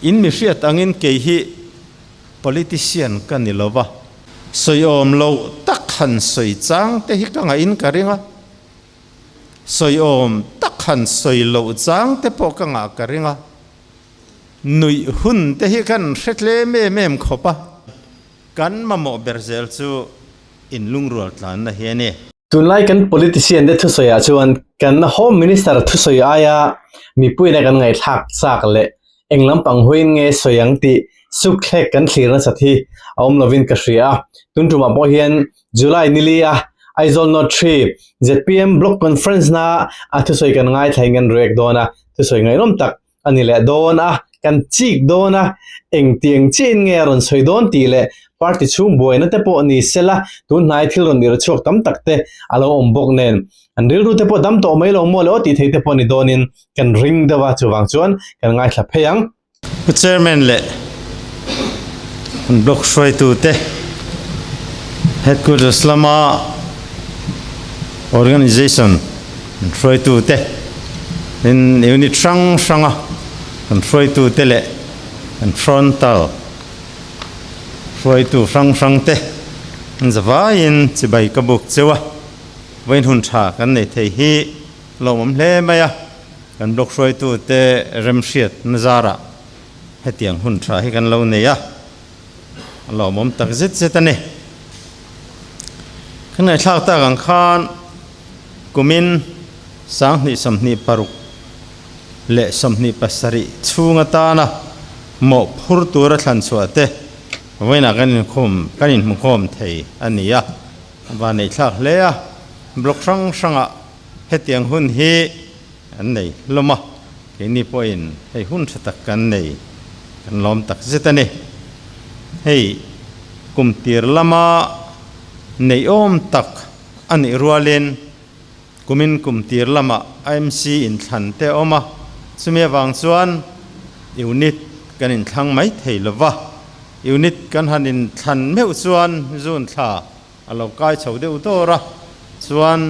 In mi hriat angin kei hi politician ka ni lo va, sawiawm loh tak han sawi chang te hi ka ngaih in ka ring a, sawiawm tak han sawi loh chang te pawh ka ngah ka ring a, nuih hun te hi kan hre tlem em em khawp a, kan mamawh ber zel chu inlungrual tlanna hi a ni. Tunlai kan politician te thusawiah chuan kan Home Minister thusawi aia mipuiin a kan ngaihthlak chak leh eng lampang huiin nge sawi ang tih sukthlek kan thlir nasat hi a awm lovin ka hria a. Tun tumah pawh hian July nili a Aizawl North 3 zpm Block Conference na a thusawi kan ngaithlain kan react dawn a, thusawi ngaihnawm tak a ni leh dawn a, kan chik dawn a, engtiang chiahin nge a rawn sawi dawn tih leh party chhung buaina te pawh ni sela tun hnai thil rawn irh chhuak tam tak te a lo awm bawk nen an rilru te pawh dam tawh mai lo maw le aw tih thei te pawh ni dawnin kan ring deuh a, chuvang chuan kan ngaithla phei ang. Pu Chairman leh an block hruaitute Headquarters lama Organization hruaitute tin unit hrang hranga kan hruaitute leh kan frontal hruaitu hrang hrang te an zavaiin chibai ka buk cheu a, vawiin hun tha kan nei thei hi lawmawm hle mai a, kan block hruaitute remhriat na zarah hetiang hun tha hi kan lo nei a. A lawmawm tak zet zet a ni. Kan ngaihthlak tak ang khan kumin 2026 leh 27 chhung atana mawhphur tura thlan chhuah te vawiinah kan inkhawm kan inhmukhawm thei a ni a. A vaneihthlak hle a, block hrang hrangah hetiang hun hi an nei hlawm a, keini pawhin hei hun tha tak kan nei, kan lawm tak zet a ni. Hei kum tir lama neihawm tak a nih rualin kumin kum tir lama IMC inthlan te a awm a, chumi avang chuan unit kan inthlang mai thei lo va, unit kan han inthlan meuh chuan June thla A lo kai chho deuh dawr a, chuan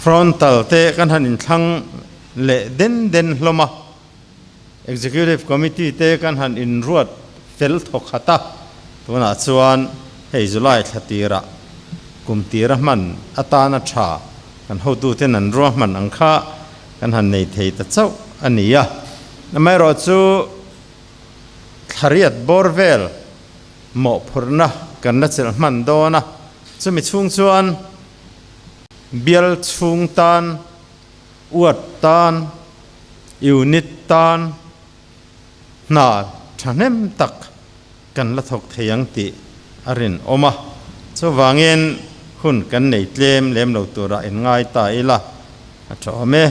frontal te kan han inthlang leh den den hlawm a, Executive Committee te kan han inruat fel thawk khat a, tunah chuan hei July thla tirah kum tira hman atana tha kan hotuten an ruahman ang kha kan han nei thei ta chauh a ni a, amaherawhchu Thlariat bawr vel mawhphurhna kan la chelh hman dawn a, chumi chhung chuan bial chhung tan, ward tan, unit tan hna thahnem tak kan la thawk thei ang tih a rinawm a. Chuvangin hun kan nei tlem lem lo turah inngai ta ila a tha awm e.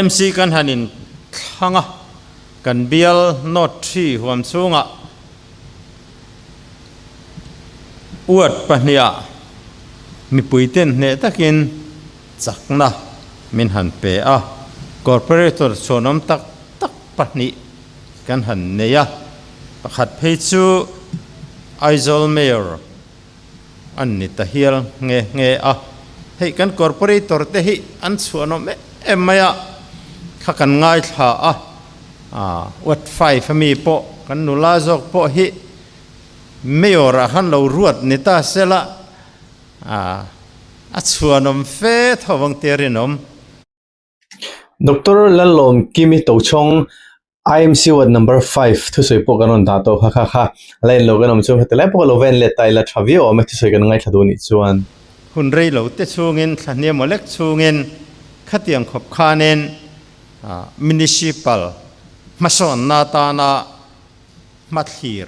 MC kan han in thlang a, kan bial North 3 huam chhungah ward pahniha mipui ten hneh takin chakna min han pe a, corporator chhuanawm tak tak pahnih kan han nei a, pakhat phei chu Aizawl Mayor An ni ta hial nghe nghe a, hei kan corporator te hi an chhuanawm em em mai a, kha kan ngaithla a, ward 5 ami pawh kan nula zawk pawh hi mayor ah khan lo ruat ni ta sela, a chhuanawm fe tho ang tia rinawm. Doctor Lalawm Kimi Tochhawng, IMC Ward Number 5 thusawi pawh kan rawn dah tawh kha kha kha la en lo kan awm chuan heti lai pawh ka lo va en let ta ila tha viau awm e thusawi kan ngaithla duh nih chuan. Hun rei lo te chhungin, thlahniam aw lek chhungin khatiang khawp khanin Municipal hmasawnna atana hmathlir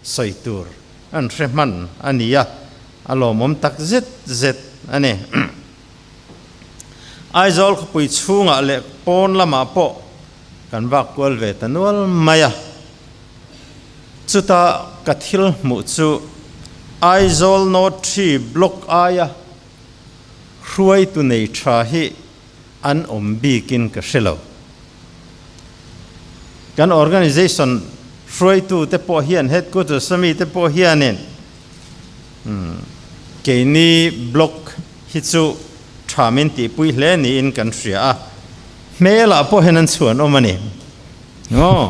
sawi tur an hre hman a ni a, a lawmawm tak zet zet a ni. Aizawl khawpui chhungah leh pawn lamah pawh kan vak kual ve ta nual mai a, chuta ka thil hmuh chu Aizawl North 3 Block aia hruaitu nei tha hi an awm bikin ka hre lo. Kan organization hruaitute pawh hian, headquarters a mite pawh hianin keini block hi chu tha min tihpui hle niin kan hria a. Hmelah pawh hian an chhuan awm a ni. Aw.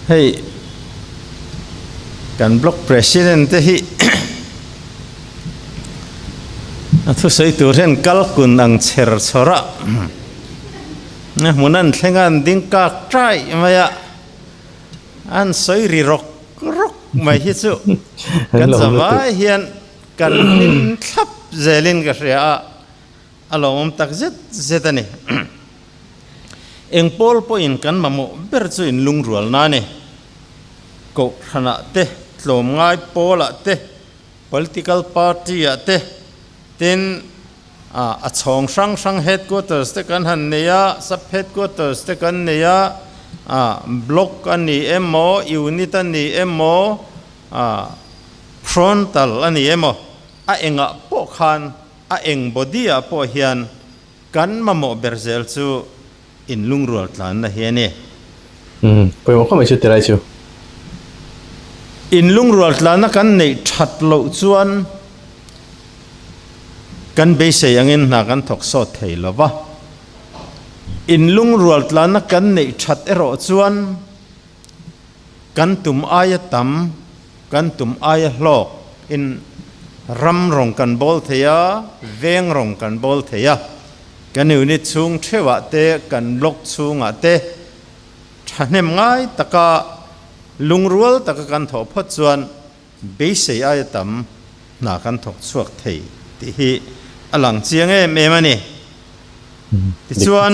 Hei kan block president te hi a thusawi tur hian kal kun ang chher chhawr a, hmun an thleng a an ding kak ṭai mai a, an sawi ri rawk rawk mai hi chu kan zavai hian kan hlim thlap zelin ka hria a. A lawmawm tak zet zet a ni. Eng pawl pawhin kan mamawh ber chu in lungrualna a ni. Kohhranah te, tlawmngai pawlah te, political party-ah te, tin a chhawng hrang hrang headquarters te kan han nei a, sub headquarters te kan nei a, block a ni emaw, unit a ni emaw, frontal a ni emaw, a engah pawh khan A eng body ah pawh hian kan mamawh ber zel chu in lungrual tlanna hi a ni. Umm, pawimawh khawp mai chu tilai chu. In lungrual tlanna kan neih that loh chuan kan beisei angin hna kan thawk sawt thei lo va. In lungrual tlanna kan neih that erawh chuan Kan tum aia tam, kan tum aia hlawk in ram rawng kan bawl thei a, veng rawng kan bawl thei a. Kan unit chhung theuhah te, kan block chhungah te thahnem ngai taka lungrual taka kan thawh phawt chuan beisei aia tam hna kan thawk chhuak thei tih hi a lang chiang em em a ni. Tichuan,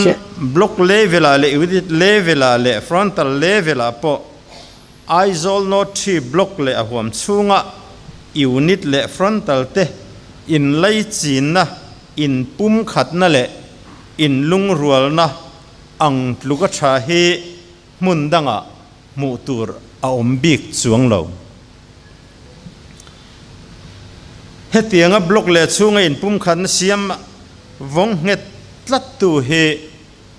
block level-ah leh unit level-ah leh frontal level-ah pawh Aizawl North Ṭhi block leh a huam chhunga unit leh frontal te inlaichinna, inpumkhatna leh inlungrualna ang tluka ṭha hi hmun dangah hmuh tur a awm bik chuang lo. Hetianga block leh chhunga inpumkhatna siam vawng nghet tlattu hi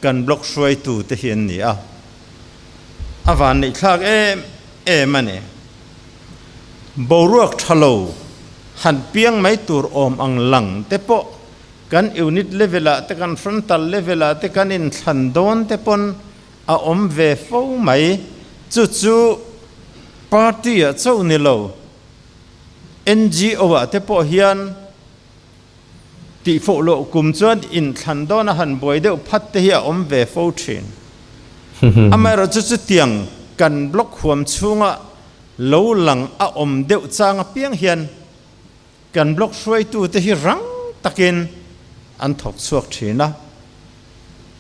kan block hruaitu te hi an ni a, a vanneihthlak em em a ni. Boruak tha lo han piang mai tur awm ang lang te pawh kan unit level ah te kan frontal level ah te kan inthlan dawn te pawn A awm ve fo mai. Chu chu party ah chauh ni lo, NGO ah te pawh hian tihfawh loh kum chuan inthlan dawn a han buai deuh phat te hi a awm ve fo thin. Amaherawh chu chutiang kan block huam chhunga lo lang a awm deuh chang apiang hian Kan block hruaitute hi rang takin an thawk chhuak thin a,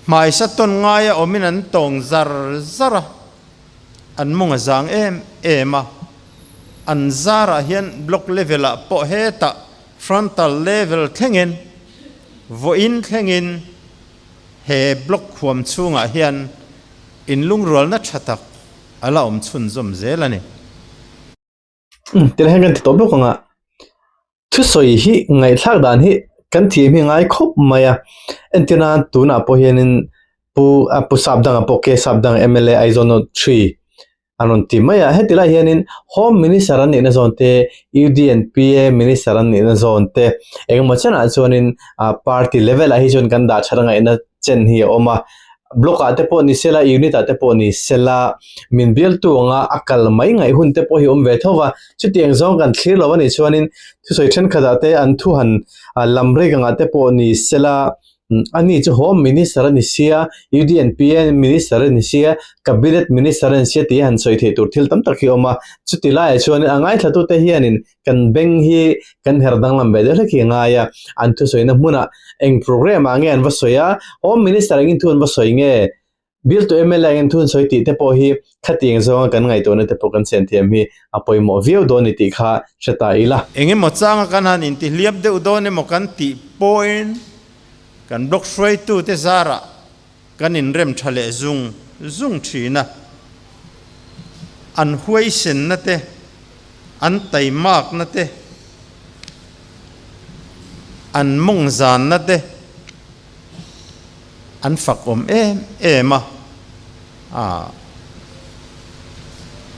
hmaisa tawn ngaia awmin an tawng zar zar a, an mawng a zang em em a, an zarah hian block level ah pawh hetah frontal level thlengin vawiin thlengin he block huam chhungah hian inlungrualna tha tak a la awm chhunzawm zel a ni. Tilai hian kan ti tawh bawk ang a, thusawi hi ngaihthlak dan hi kan thiam hi ngai khawp mai a, entir nan tunah pawh hianin pu a pu sap dangah pawh ke sap dang mla Aizawl North three an rawn ti mai a, heti lai hianin Home Minister an nihna zawn te UDNPA Minister an nihna zawn te engemaw chenah chuanin ah party level ah hi chuan kan dah that a ngaihna chen hi a awm a. Block ah te pawh ni sela, unit ah te pawh ni sela, min bialtu anga a kal mai ngaih hun te pawh hi awm ve tho va, chutiang zawng kan thlir lo a nih chuanin thusawi thenkhat ah te an thu han lam rek angah te pawh ni sela, ani chu Home Minister a ni sia, UDNPA Minister a ni sia, Cabinet Minister a ni sia tih han sawi theih tur thil tam tak hi a awm a, chuti laiah chuanin a ngaithlatute hianin Kan beng hi kan her danglam ve deuh hlek hi a ngai a, an thusawina hmunah eng programme ah nge an va sawi a, Home Minister engin thu an va sawi nge, Bill to mla engin thu an sawi tih te pawh hi khatiang zawnga kan ngaihtuahna te pawh kan chen thiam hi a pawimawh viau dawn ni tih kha hre ta ila. Engemaw changa kan han intihliam deuh dawn emaw kan tih pawhin kan block hruaitute zarah Kan inrem tha leh zung zung thin a, an huaisenna te, an taimakna te, an mawngzanna te an fak awm em em a,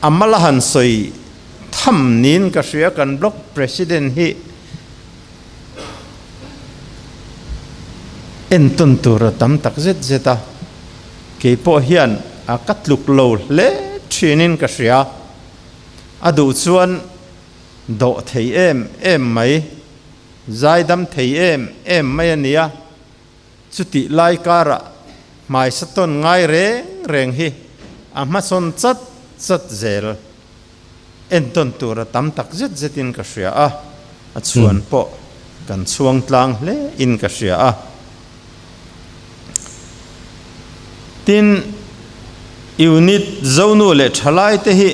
a mala han sawi tham niin ka hria kan block president hi. Entawn tur a tam tak zet zet a, kei pawh hian a ka tluk lo hle thinin ka hria. A duh chuan dawh thei em em mai, zaidam thei em em mai a nia. Chutih lai karah hmaisa tawn ngai reng reng hi a hmasawn chat chat zel. Entawn tur a tam tak zet zetin ka hria a, a chhuan pawh kan chhuang tlang hle in ka hria a. Tin, unit Zonu leh Thalai te hi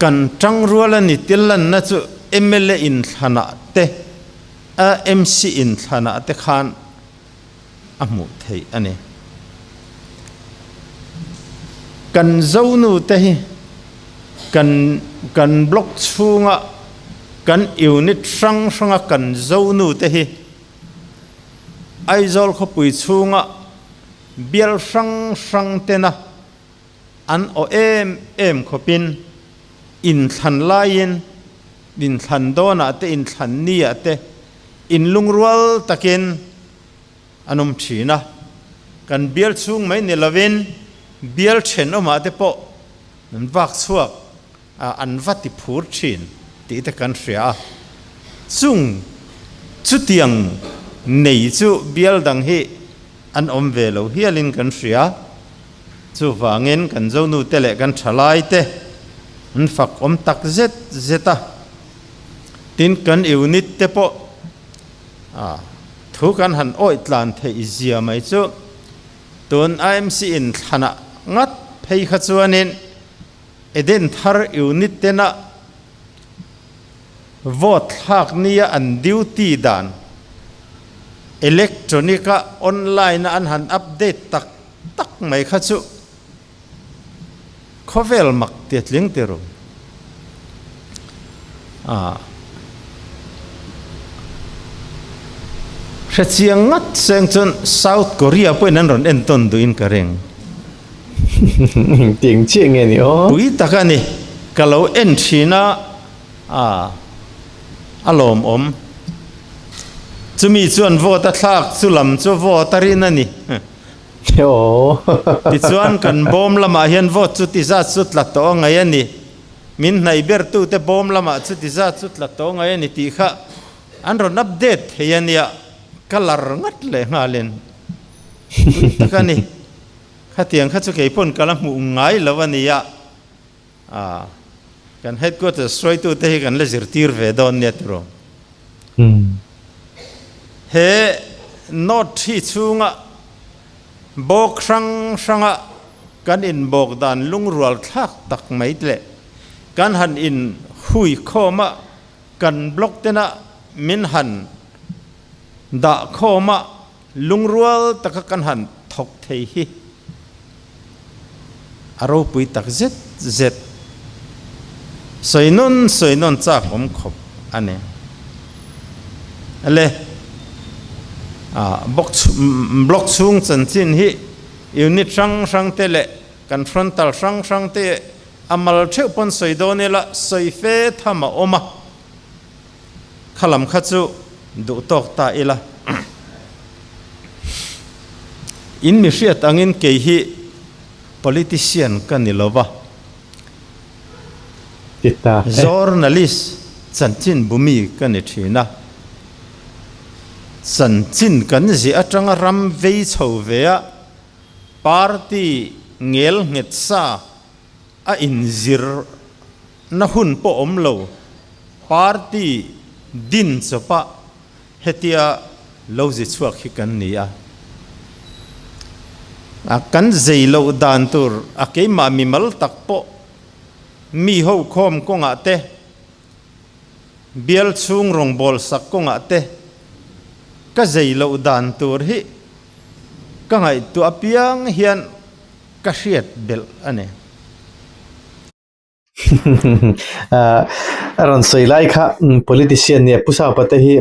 kan tangrual a ni tel lanna chu mla inthlanah te, AMC inthlanah te khan a hmuh theih a ni. Kan Zonu te hi kan kan block chhunga kan unit hrang hranga kan Zonu te hi Aizawl khawpui chhunga bial hrang hrang tena an aw em em khawpin inthlan laiin inthlan dawnah te inthlan niah te inlungrual takin an awm thin a, kan bial chhung mai ni lovin bial thenawmah te pawh an vak chhuak a, an va ti phur thin tih te kan hria a, chung chutiang nei chu bial dang hi an awm ve lo hialin kan hria, chuvangin kan zonu te leh kan thalai te an fak awm tak zet zet a, tin kan unit te pawh a thu kan han awih tlan theih zia mai chu tun IMC in thlanah ngat phei kha chuanin Eden thar unit tena vote thlak nia an duty dan electronic a online a an han update tak tak mai kha chu Khawvel mak tia tling ti ru. Ah. Hrechiang ngat seng chuan South Korea pawhin an rawn entawn duhin ka ring. Engtiang chiah nge ni aw? Pui tak a ni. Ka lo en thin a, ah, a lawmawm. Chumi chuan vote a thlak, chu lam chu vote a rin a ni. Tichuan kan bawm lamah hian vote chu ti zat chu tla tawh a ngaih a ni. Min hnaih bertute bawm lamah chu ti zat chu tla tawh a ngaih a ni tih kha an rawn update thei a nia, ka lar ngat leh nghalin pui tak a ni. Khatiang kha chu kei pawn ka la hmuh ngai lo a nia. Aa, kan headquarters hruaitute hi kan la zirtir ve dawn nia tiraw? He note hi chhunga bawk hrang hranga kan inbawk dan lungrual thlak tak mai leh kan han in hui khawm a, kan block tena min han dah khawm a, Lungrual taka kan han thawk thei hi a ropui tak zet zet. Sawi nawn sawi nawn chak awm khawp a ni. Le block chhung chanchin hi unit hrang hrang te leh kan frontal hrang hrang te a mal theuh pawn sawi dawn ila sawi fe tham a awm a. Kha lam kha chu duh tawk ta ila. In mi hriat angin kei hi politician ka ni lo va. Journalist chanchin bumi ka ni thin a. Chanchin kan ziah atanga ram vei chho ve a party ngel nghet sa a inzir na hun pawh awm lo, party din chawpah hetia lo zi chhuak hi kan ni a. A kan zei loh dan tur a keimah mimal tak pawh mi ho khawm kawngah te, bial chhung rawngbâwl sak kawngah te ka zei loh dan tur hi ka ngaihtuah apiang hian ka hriat belh a ni. A rawn sawi lai kha politician nia Pu Sapa te hi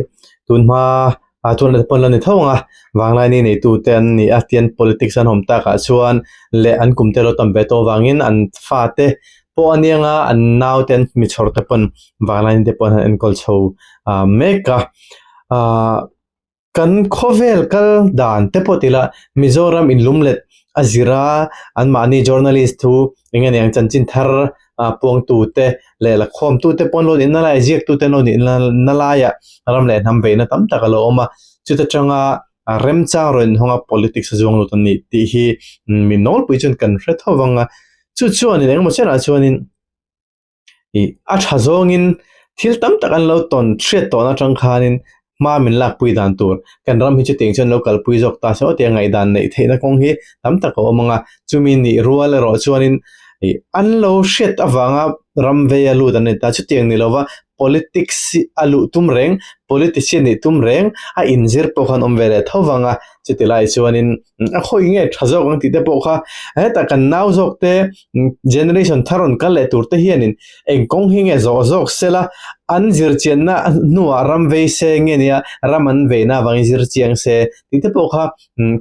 tun hma ah chuan pawn la ni tho ang a vanglai ni nei tu te an ni a tian politics an awm takah chuan leh an kum te lo tam ve tawh avangin an fate pawh a nia nga an nau te an mi chhawr te pawn vanglai ni te pawh an han enkawl chho mek a. Kan khawvel kal dan te pawh tila Mizoram inlumlet a zir a, anmahni journalist thu eng nge niang chanchin thar puangtu te leh lakhawmtu te pawh an lo nihna laiah ziaktu te an lo nihna laiah ram leh hnam veina tam tak a lo awm a, chuta tanga remchang rawn inhawng a politics a zuang lut a ni tih hi mi nawlpui chuan kan hre tho vang a, chu chuanin engemaw chenah chuanin Ih a tha zawngin thil tam tak an lo tawn hriat tawn atang khanin hma min lakpui dan tur kan ram hi chutiang chuan lo kalpui zawk ta se aw tia ngaihdan neih theihna kawng hi tam tak a awm ang a, chumi nih rual erawh chuanin ih an lo hriat avanga ram vei a lut an ni ta chutiang ni lova politics hi a luh tum reng politician nih tum reng a inzir pawh khan awm ve leh tho vang a chuti lai chuanin a khawi nge tha zawk ang tih te pawh kha hetah kan nau zawk te generation thar rawn kal leh tur te hianin eng kawng hi nge zawh zawk sela an zir chianna hnuah ram vei se nge nia ram an veina avangin zir chiang se tih te pawh kha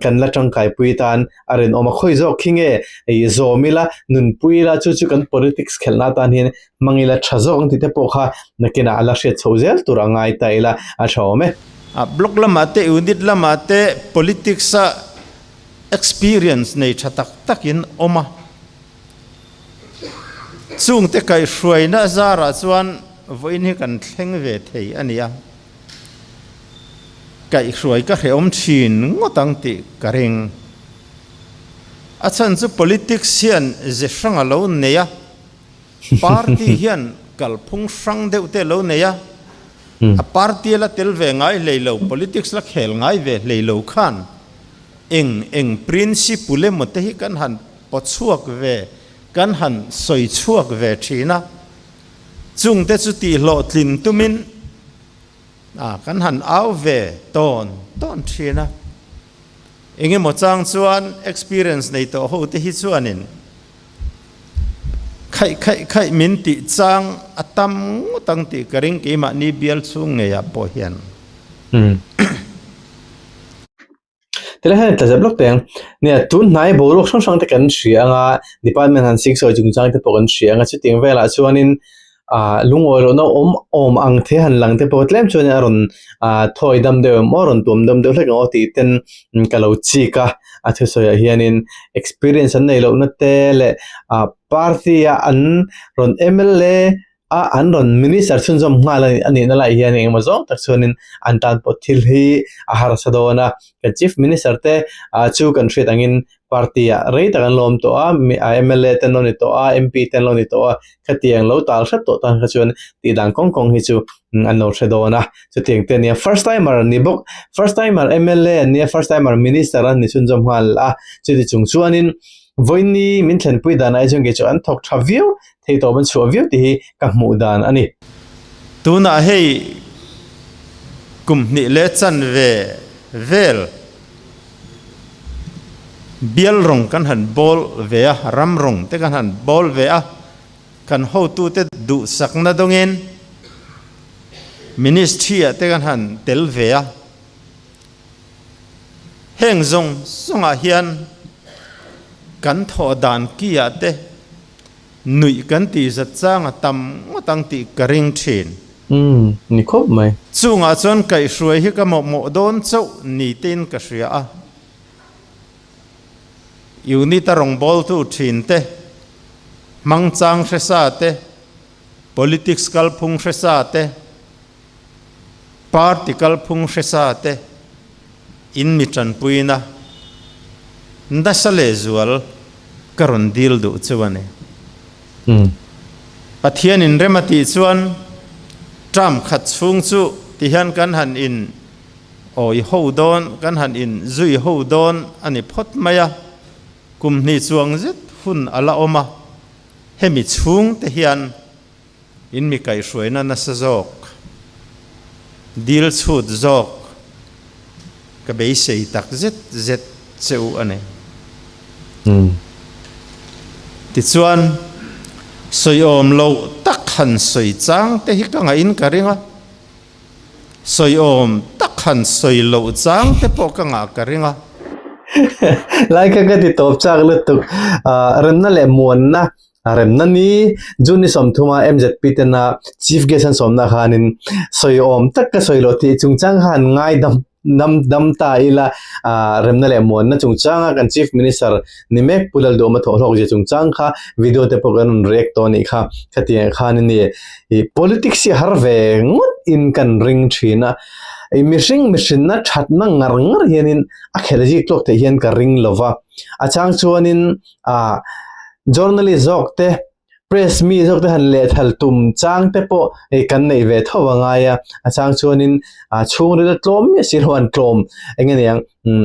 kan la tangkai pui tan a rinawm a khawi zawk khi nge ih zawm ila nunpui ila chu chu kan politics khelhna atan hian hmang ila tha zawk ang tih te pawh kha nakinah a la hriat chho zel tur a ngai ta ila a tha awm e. A block lamah te unit lamah te politics a experience nei tha tak takin awm a, chungte kaihhruaina zarah chuan vawiin hi kan thleng ve thei a ni a, kaihhruai ka hrehawm thin ngawt ang tih ka ring. A chhan chu politics hian ze hrang a lo nei a. Party hian kalphung hrang deuh te lo nei a, a party la tel ve ngai hlei lo, politics la khel ngai ve hlei lo khan eng eng principle emaw te hi kan han paw chhuak ve, kan han sawi chhuak ve thin a, chung te chu tihhlawhtlin tumin a kan han au ve tawn tawn thin a. Engemaw chang chuan experience nei tawh ho te hi chuanin Khaih khaih khaih min tih chang a tam ngawt ang tih ka ring keimahni bial chhung ngeiah pawh hian. Umm. Tilai hian tla zep lawk teh ang. Nia tun hnai boruak hrang hrang te kan hria ang a, department han siksawi chungchang te pawh kan hria ang a, chutiang velah chuanin ah lungawi lohna awm awm ang the han lang te pawh tlem chuan a rawn ah thawi dam deuh em aw rawn tuam dam deuh hlek ang aw tih ten ka lo chik a a thusawi ah hianin experience an neih lohna te leh ah party a an rawn M_L_A a an rawn minister chhunzawm nghal a nih na lai hian engemaw zawng tak chuanin an tan pawh thil hi a harsa dawn a kan chief minister te ah chu kan hriat angin Party ah rei tak an lawm tawh a, mla te an lo ni tawh a, MP te an lo ni tawh a, khatiang lo tal hret tawh tan kha chuan tih dan kawng kawng hi chu an lo hre dawn a, chutiang te ania first timer an ni bawk, first timer mla an nia, first timer minister an ni chhunzawm nghal a, chuti chung chuanin vawiini min thlenpui dan ai chuan kei chu an thawk tha viau thei tawp an chhuah viau tih hi ka hmuh dan a ni. Tunah hei kum hnih leh chanve vel Bial rawng kan han bawl ve a, ram rawng te kan han bawl ve a, kan hotute duhsakna dawngin ministry ah te kan han tel ve a. Heng zawng zawngah hian kan thawh dan ki ah te Nuih kan tih zat chang a tam ngawt ang tih ka ring thin. Umm, ni khawp mai. Chungah chuan kaihhruai hi ka mawhmawh dawn chauh ni tein ka hria a. Unit a rawngbawltu thin te, hmangchang hre sa te, politics kalphung hre sa te, party kalphung hre sa te in mi tanpuina nasa lehzual ka rawn dil duh chu a ni. Pathian in rem a tih chuan term khat chhung chu tihian kan han in awi ho dawn, kan han in zui ho dawn a ni phawt mai a, kum hnih chuang zet hun a la awm a, hemi chhung te hian In mi kaihhruaina nasa zawk, dil chhut zawk ka beisei tak zet zet che u a ni. Tichuan, sawiawm loh tak han sawi chang te hi ka ngaih in ka ring a, sawiawm tak han sawi loh chang te pawh ka ngah ka ring a. Lai kha ka ti tawp chak lutuk, remna leh muanna A remna ni June ni sawmthuma MZP tena Chief Guest an sawmna khanin sawiawm tak ka sawi loh tih chungchang khan ngaidam Dam dam ta ila remna leh muanna chungchanga kan Chief Minister ni mek Pu Lalduhawma thawhhlawk zia chungchang kha video te pawh kan rawn react tawh a nih kha. Khatiang khan a ni. Ih politics hi har ve ngawt in kan ring thin a. Ih mihring mihrinna thatna ngar ngar hianin a khel zik tawk theih hian ka ring lo va. A chang chuanin ah journalist zawk te Press mi zawk te han lehthal tum chang te pawh hei kan neih ve tho a ngai a, a chang chuanin ah chhungril a tlawm miah si lo an tlawm eng nge niang umm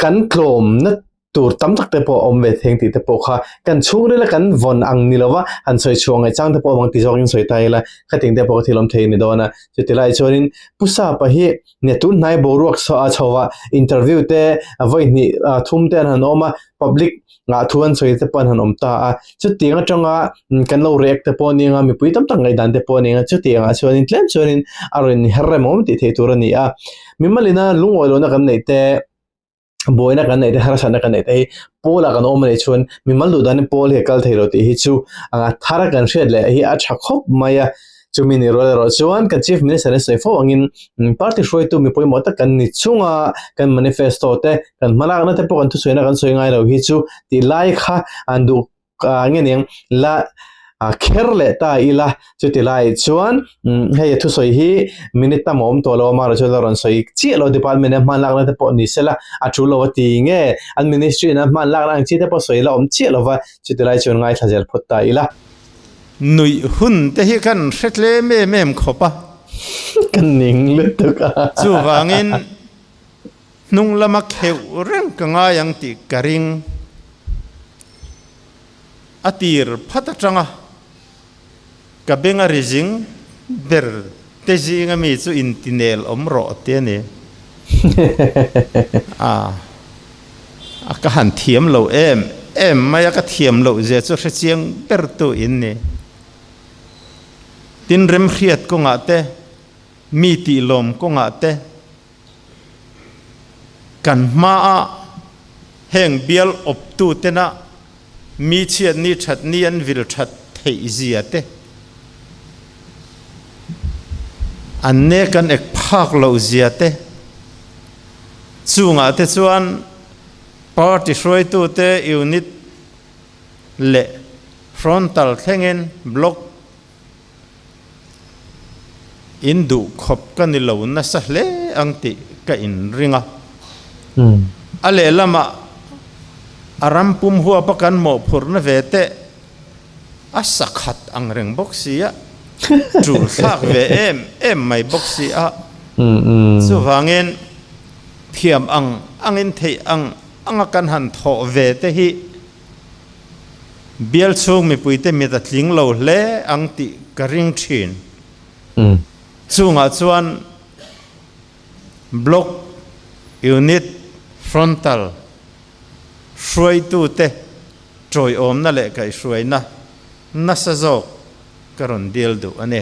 kan tlawmna tur tam tak te pawh a awm ve theng tih te pawh kha kan chhungril a kan vawn ang ni lova han sawi chhuah ngaih chang te pawh a awm ang ti zawkin sawi ta ila khating te pawh ka thil awm thei a ni dawn a, chuti lai chuanin Pu Sapa hi nia tun hnai boruak a chho a interview te vawi hnih thum te an han awm a public ngah thu an sawi te pawh an han awm ta a chutiang atanga kan lo react te pawh ania mipui tam tak ngaihdan te pawh ania chutiang ah chuanin tlem chuanin a rawn her rem awm tih theih tur a ni a mimalina lungawi lohna kan neih te buaina kan neih te harsatna kan neih te hi pawl ah kan awm anih chuan mimal duh danin pawl hi a kal thei lo tih hi chu a thar kan hriat leh hi a tha khawp mai a chumi ni rual erawh chuan kan chief minister in sawi fo angin party hruaitu mi pawimawh tak kan ni chunga kan manifesto te kan hmalakna te pawh kan thusawina kan sawi ngai lo hi chu tih lai kha an duh nge niang la kher leh ta ila chuti lai chuan hei a thusawi hi minute tam a awm tawh lo a amaherawhchu la rawn sawi chiah lo department a hman lakna te pawh ni sela a tul lo a ti nge an ministry in a hman lakna ang chi te pawh sawi la awm chiah lo va chuti lai chuan ngaithla zel phawt ta ila. Nuih hun te hi kan hre tlem em em khawp a. Ka ning lutuk a. Chuvangin hnung lama kheuh reng ka ngai ang tih ka ring. A tir phat atanga ka benga ri zing ber te zinga mi chu intinel awm rawh ti a ni. A a ka han thiam lo em em mai a, ka thiam loh zia chu hrechiang ber tu in ni. Tin remhriat kawngah te, mi tihlawm kawngah te, Kan hmaah heng bial awptutena mi chhiatni thatni an vil that theih zia te, an nek an ek phak loh zia te, chungah te chuan party hruaitute unit leh frontal thlengin block In duh khawp ka ni lo nasa hle ang tih ka inring a. A lehlamah a ram pum huapa kan mawhphurhna ve teh a sakhat ang reng bawk si a, tul thlak ve em em mai bawk si a. Chuvangin thiam ang angin theih ang anga kan han thawh ve te hi Bial chhung mipuite mit a tling lo hle ang tih ka ring thin. Chungah chuan Block, Unit, Frontal hruaitute tawiawmna leh kaihhruaina nasa zawk ka rawn dil duh a ni.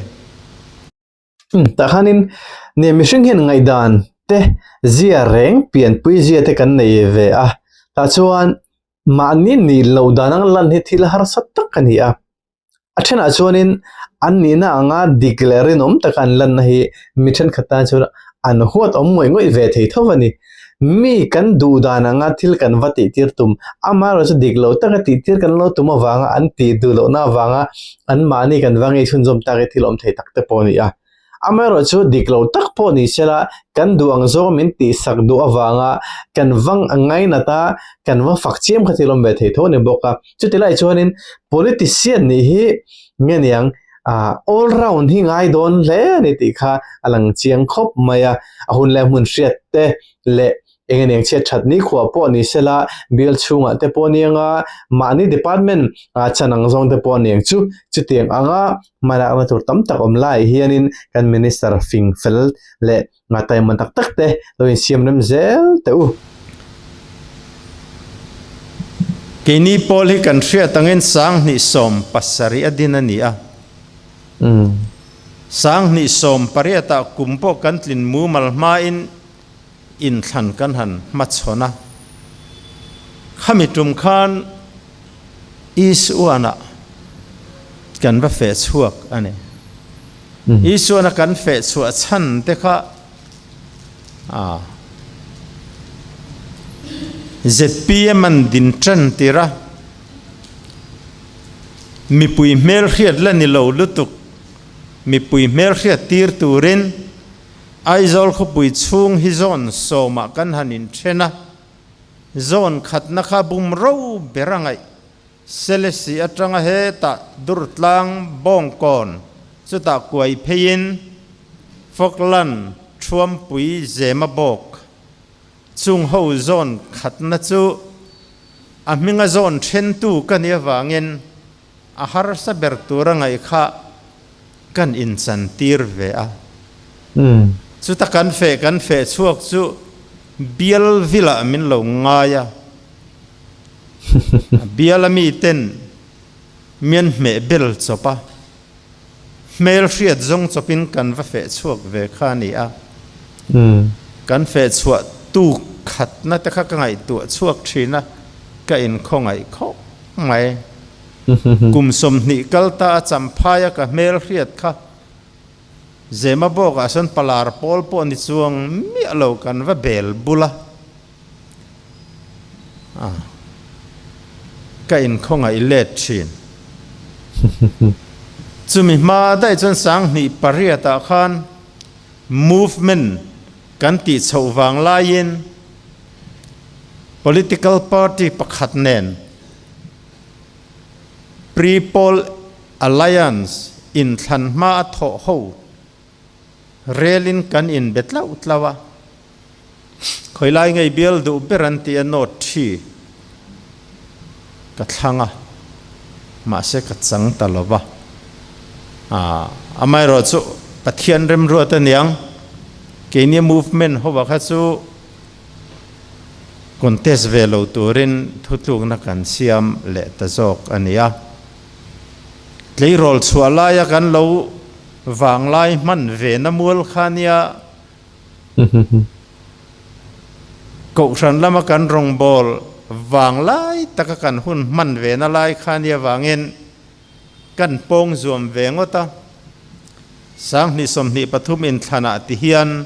Tah khanin nia mihring hian ngaihdan te zia reng pianpui zia te kan nei ve a, tah chuan mahni nih loh dan ang lan hi thil harsa tak a ni a, a thenah chuanin an nihna anga dik leh rinawm taka an lanna hi mi thenkhat tan chuan an huat awm ngawih ngawih ve thei tho a ni. Mi kan duh dan anga thil kan va tihtir tum, amaherawhchu dik lo taka tihtir kan lo tum avanga an tih duh lohna avanga anmahni kan va ngei chhunzawm tak hi thil awm thei tak te pawh a ni a. Amaherawhchu dik lo tak pawh ni sela kan duh ang zawng min tihsak duh avanga kan va ngainat a, kan va fak chiam kha thil awm ve thei tho a ni bawk a. Chuti lai chuanin politician nih hi nge niang All round hi ngai dawn hle a ni tih kha a lang chiang khawp mai a, a hun leh hmun hriat te leh eng eng chhiat that ni khuah pawh ni sela bial chhungah te pawh ni anga mahni department chan ang zawng te pawh a ni ang chu chutiang anga hmalakna tur tam tak awm lai hianin kan minister fing fel leh taima tak tak te lo insiam rem zel teh u. Keini pawl hi kan hriat angin 2017 a din a ni a. 2018 ah kum pawh kan tlin mumal hmain inthlan kan han hmachhawn a. Khami tum khan Isuanah kan va feh chhuak a ni. Isuana kan feh chhuah chhan te kha. A zpm an din tan tir a, mipui hmelhriat la ni lo lutuk, mipui hmelhriat tir turin Aizawl khawpui chhung hi zawn sawmah kan han inthen a, zawn khatna kha bum ro ber a ngaih. Selesih atanga hetah Durtlang Bawngkawn chutah kuai pheiin Falkland Thuampui Zema bawk chung ho zawn khatna chu a hminga zawn thentu ka nih avangin a harsa ber tura ngaih kha kan inchantir ve a. Chuta kan feh kan feh chhuak chu bial vilah min lo ngai a. A biala miten mian hmeh bel chawp a, hmel hriat zawng chawpin kan va feh chhuak ve kha a ni a. Kan feh chhuah tuk khatna te kha ka ngaihtuah chhuak thin a, ka inkhawngaih khawp mai. Kum 20 kal ta a champhai a ka hmel hriat kha Zemabawkah sawn palar pawl pawh ni chuang miah lo kan va bel bul a. A, ka inkhawngaih let thin. Chumi hma daih chuan 2008 ah khan movement kan tih chhoh vang laiin political party pakhat nen pre-poll alliance inthlan hma a thawh ho Relin kan inbe tlauh tlauh a, khawilai ngei bial duh ber an tih a note thi ka thlang a, mahse ka chang ta lo va. Aaa amaherawh chu Pathian remruat aniang, keini movement ho kha chu contest ve lo turin thutlukna kan siam leh ta zawk a ni a. Tleirawl chhuah laia kan lo Vanglai hman ve na mual kha nia Kohhran lama kan rawngbâwl vanglai taka kan hun hman ve na lai kha nia vangin kan pawng zuam ve ngawt a. 2023 inthlanah ti hian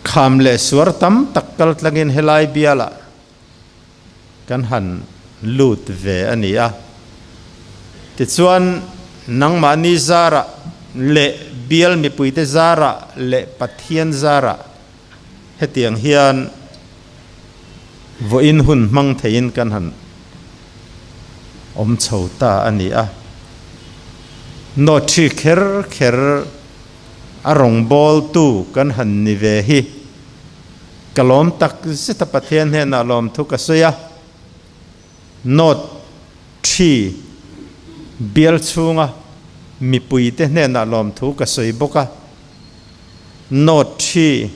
kham leh suar tam tak kal tlangin helai bialah Kan han lut ve a ni a. Tichuan, nangmahni zarah leh bial mipuite zarah leh Pathian zarah hetiang hian vawiin hun hmang theiin kan han awm chho ta a ni a. Nawṭhi kher kher a rawngbawltu kan han ni ve hi. Ka lawm tak zet a Pathian hnenah lawmthu ka sawi a, Note thi bial chhunga mipuite hnenah lawmthu ka sawi bawk a, Note thi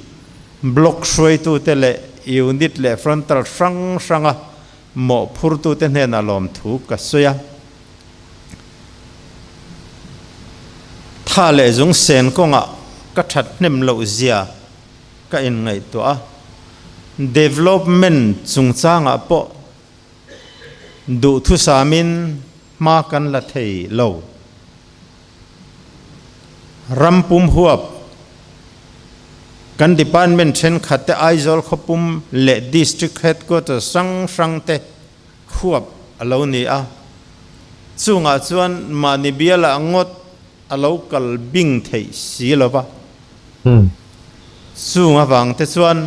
block hruaitute leh unit leh frontal hrang hranga mawhphurtute hnenah lawmthu ka sawi a. Tha leh zung sen kawngah ka that hnem loh zia Ka inngaihtuah a, development chungchangah pawh duhthusamin hma kan la thei lo. Ram pum huap kan department thenkhat te Aizawl khawpum leh district headquarters hrang hrang te huap a lo ni a, chungah chuan mahni bialah ngawt a lo kal bing theih si lo va. Chung avang te chuan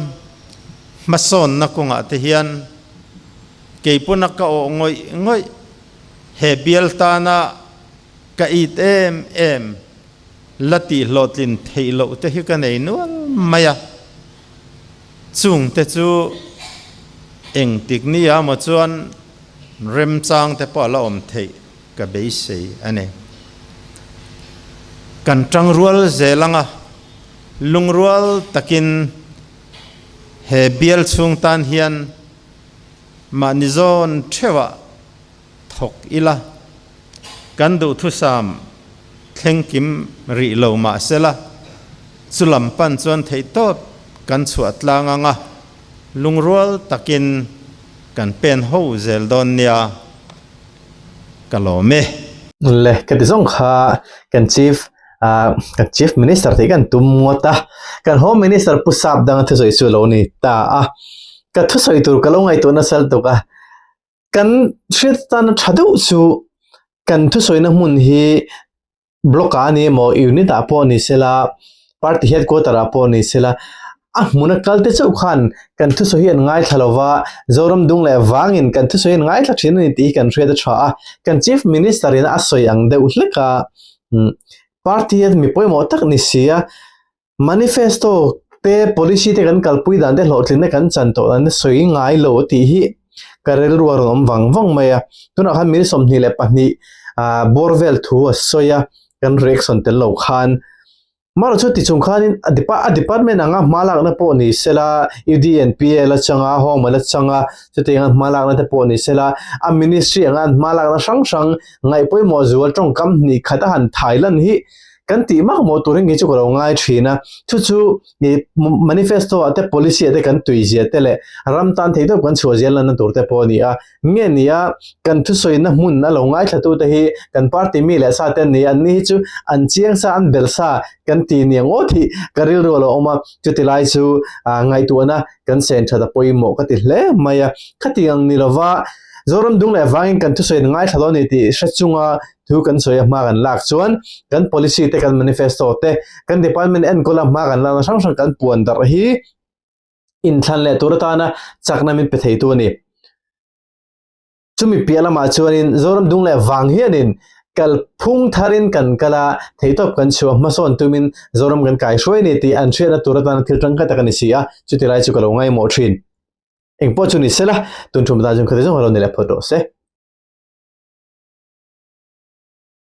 hmasawnna kawngah te hian keipawna ka awh ngawih ngawih he bial tana ka it em em la tih hlawhtlin theih loh te hi ka nei nual mai a. Chung te chu engtik nia maw chuan remchang te pawh a la awm theih Ka beisei a ni. Kan tangrual zel anga lungrual takin he bial chhung tan hian mahni zawn theuhah thawk ila, kan duhthusam thlengkim rih lo mahsela chu lam pan chuan theihtawp kan chhuah tlang anga lungrual takin kan pen ho zel dawn nia. Ka lawm e. Le, ka ti zawng kha kan Chief Kan Chief Minister tih kan tum ngawt a, kan Home Minister Pu Sap danga thusawi chu a lo ni ta a. Ka thusawi tur ka lo ngaihtuah nasa lutuk a, kan hriat tana tha deuh chu kan thusawina hmun hi block ah a ni emaw unit ah pawh ni sela party headquarter ah pawh ni sela a hmuna kal te chauh khan kan thusawi hi an ngaithla lo va Zoram dung leh vangin kan thusawi hi an ngaithla thin a ni tih hi kan hriat a tha a kan chief minister in a sawi ang deuh hlek a party hian mi pawimawh tak ni si a manifesto te policy te kan kalpui dan te hlawhtlinna kan chan tawh dan te sawi ngai lo tih hi ka rilru a rawn awm vang vang mai a tunah khan minute 22 ah bawr vel thu a sawi a kan reaction tel lo khan marawh chu tichung khanin a depa a department anga hma lakna pawh ni sela U_D_N_P_A la changa home la changa chutianga hma lakna te pawh ni sela a ministry anga an hma lakna hrang hrang ngaih pawimawh zual tawngkam hnih khat a han thai lan hi kan tih mak maw turin kei chu ka lo ngai thin a chu chu ih manifesto ah te policy ah te kan tui zia te leh ram tan thei deuh kan chhuah zel lan tur te pawh a ni a nge ni a kan thusawi na hmun a lo ngaithla tu te hi kan party mi leh sa te an ni a an ni hi chu an chiang sa an bel sa kan ti niang aw tih ka rilru a lo awm a chuti lai chu ah ngaihtuahna kan sen that a pawimawh ka ti hle mai a khatiang ni lova Zoram dung leh vangin kan thusawi an ngaithla dawn a ni tih hre chunga thu kan sawi a hma kan lak chuan kan policy te kan manifesto te kan department enkawl a hma kan lakna hrang hrang kan puan darh hi inthlan leh tur atana chakna min pe theitu a ni. Chumi piah lamah chuanin Zoram dung leh vang hianin kalphung tharin kan kal a, theihtawp kan chhuah hmasawn tumin Zoram kan kaihruai a ni tih an hriatna tur atana thil tangkai tak a ni si a, chuti lai chu ka lo ngaimawh thin. Engpawh chu ni sela, tun thum tan chuan khawte zawng a lo ni leh phawt rawh se.